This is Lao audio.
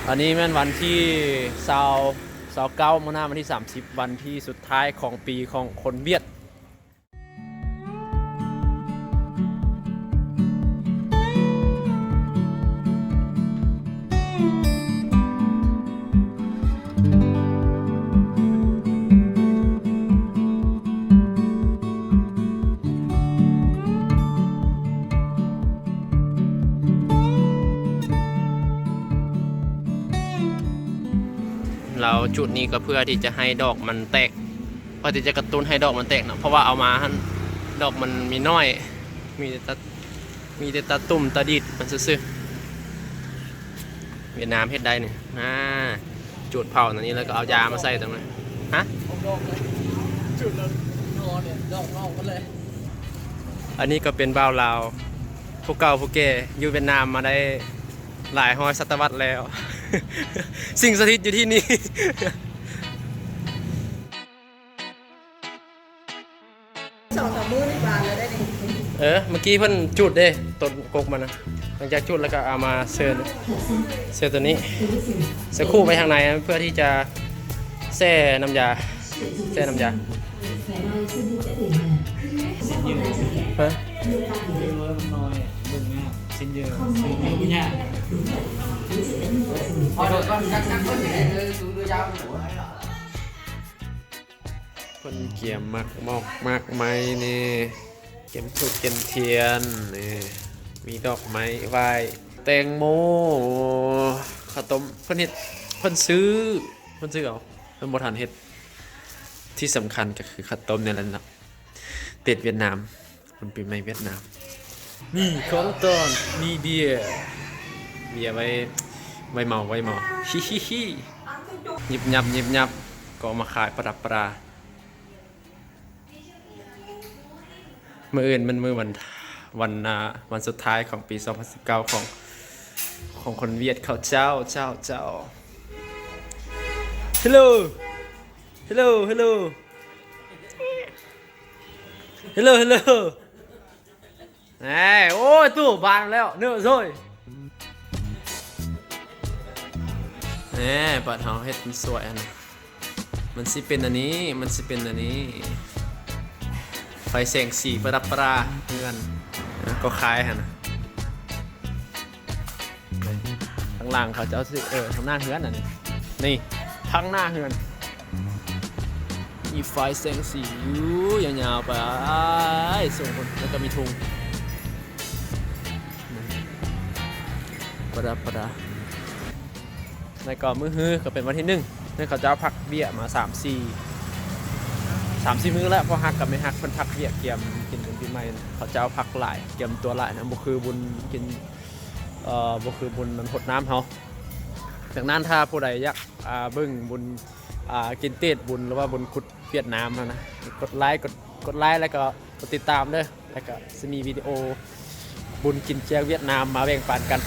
ອັນນີ້ແມ່ນວັນທີຊາວ ຊາວເກົ້າ ມື້ໜ້າວັນທີສາມສິບ ວັນທີສຸດທ້າຍຂອງປີຂອງຄົນຫວຽດ. ລາວຈູດນີ້ກໍເພື່ອທີ່ຈະໃຫ້ດອກມັນແຕກ ເພື່ອທີ່ຈະກະຕຸ້ນໃຫ້ດອກມັນແຕກເນາະ ເພາະວ່າເອົາມາຫັ້ນ ດອກມັນມີໜ້ອຍ ມີແຕ່ ມີແຕ່ຕາຕຸ່ມຕາດີດມັນຊື່ໆ. ຫວຽດນາມເຮັດໄດ້ນີ້ ອ່າ ຈູດເຜົາອັນນີ້ ແລ້ວກໍເອົາຢາມາໃສ່ຕົງນັ້ນ. ຮະ? ຈູດແລ້ວໜໍ່ນີ້ດອກອອກໝົດເລີຍ. ອັນນີ້ກໍເປັນບ່າວລາວ ຜູ້ເກົ່າຜູ້ແກ່ ຢູ່ຫວຽດນາມມາໄດ້ຫຼາຍຮ້ອຍສະຕະວັດແລ້ວ ສິ່ງສະຖິດຢູ່ທີ່ນີ້. ສອງສາມມື້ນີ້ບານແລ້ວໄດ໋ນີ້. ເອີ ເມື່ອກີ້ເພິ່ນຈູດເດ້ ຕົ້ນກົກມັນນະ ຫຼັງຈາກຈູດແລ້ວກໍເອົາມາເຊີ ເຊີຕົວນີ້ ເຊີຄູ່ໄວ້ທາງໃນ ເພື່ອທີ່ຈະແຊ່ນ້ຳຢາ ແຊ່ນ້ຳຢາ. ຮະ? ເພິ່ນກຽມໝາກໝອກໝາກໄມ້ນີ້ ກຽມທູບກຽມທຽນນີ້ ມີດອກໄມ້ໄຫວ້ ແຕງໂມ ເຂົ້າຕົ້ມ ເພິ່ນເຮັດ ເພິ່ນຊື້ ເພິ່ນຊື້ເອົາ ເພິ່ນບໍ່ທັນເຮັດ. ທີ່ສຳຄັນກໍຄືເຂົ້າຕົ້ມນີ້ແຫຼະເນາະ ເຕັດຫວຽດນາມ ບຸນປີໃໝ່ຫວຽດນາມ. ມີຂອງຕ້ອນ ມີເບຍ ເບຍໄວ້ ໄວ້ເມົາ ໄວ້ເມົາ ຮິໆ ຍິບຍັບ ຍິບຍັບ ກໍເອົາມາຂາຍປະດັບປະດາ. ມື້ອື່ນແມ່ນມື້ວັນ ວັນ ອ່າ ວັນສຸດທ້າຍຂອງປີສອງພັນສິບເກົ້າ ຂອງ ຂອງຄົນຫວຽດເຂົາເຈົ້າ ເຈົ້າ ເຈົ້າ. Hello Hello Hello Hello Hello. ແນ່ ໂອ້ຍ ຕູ້ບານແລ້ວເນີໂຊຍ ແນ່ ບາດເຮົາເຮັດມັນສວຍຫັ້ນນະ ມັນຊິເປັນອັນນີ້ ມັນຊິເປັນອັນນີ້ ໄຟແສງສີປະດັບປະດາເຮືອນ ກໍຂາຍຫັ້ນນະ. ທາງຫຼັງເຂົາເຈົ້າຊິ ເອີ ທາງໜ້າເຮືອນອັນນີ້ ນີ້ ທາງໜ້າເຮືອນ ມີໄຟແສງສີຢູ່ຍາວໆໄປ ສູງພຸ້ນ ແລ້ວກໍມີທຸງ ປະດັບປະດາ. ແລ້ວກໍມື້ຮືກໍເປັນວັນທີໜຶ່ງ ເຂົາເຈົ້າພັກເບ້ຍມາສາມສີ່ ສາມສີ່ມື້ແລ້ວ ພໍ່ຮັກກັບແມ່ຮັກເພິ່ນພັກເບ້ຍກຽມກິນບຸນປີໃໝ່ ເຂົາເຈົ້າພັກຫຼາຍ ກຽມຕົວຫຼາຍນະ ບໍ່ຄືບຸນກິນ ເອີ ບໍ່ຄືບຸນອັນຫົດນ້ຳເຮົາ. ດັ່ງນັ້ນ ຖ້າຜູ້ໃດຢາກ ອ່າ ເບິ່ງບຸນ ອ່າ ກິນເຕດບຸນ ຫຼືວ່າບຸນຂຸດຫວຽດນາມຫັ້ນນະ ກົດໄລ ກົດ ກົດໄລ ແລ້ວກໍກົດຕິດຕາມເດີ ແລ້ວກໍຊິມີວິດີໂອບຸນກິນແຈ່ວຫວຽດນາມມາແບ່ງປັນກັນ.